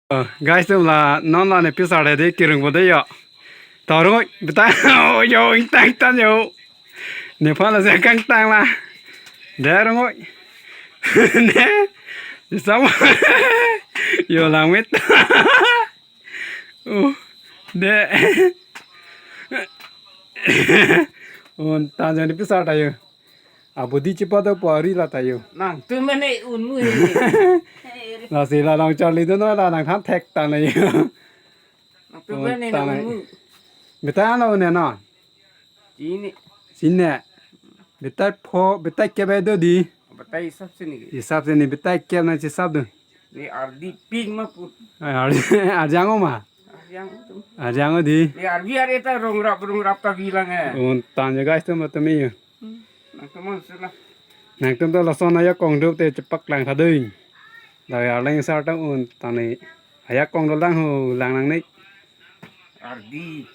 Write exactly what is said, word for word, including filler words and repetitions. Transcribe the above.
Oh, guys, atum la non la ne pisar de kirung bo de yo. Tarung oi, beta, oh, yo, ingtang tan yo. Nephan la se kangtang la. De rung oi. Ne. Sama. Yo lang mit. Oh, de. Un tan jani pisar ta yo. Abodi chepadokpo ari la ta yo. Nangtum mane unmu he. Lasi la long charli do no la nangthan thek ta na yo. Nangtum mane unmu. Beta ano ne na. Chini. Chini. Beta pho, beta kep do di. Beta hisap se ne. Hisap se ne beta kep na hisap do. Ne ardi ping ma pu. Ardi, ardi ang ma. Ardi ang tu. Ardi ang di. Ne ardi ardi ta rongrap rongrap ta bilang eh. Un tan yo guys atum atum yo. Hmm. Nangtum man sila. Nangtum to lason ajakong dup te chepak lang tha ding. Dari Arleng sar ta un tan ne. Ajakong do lang ho lang nang ne. Ardi.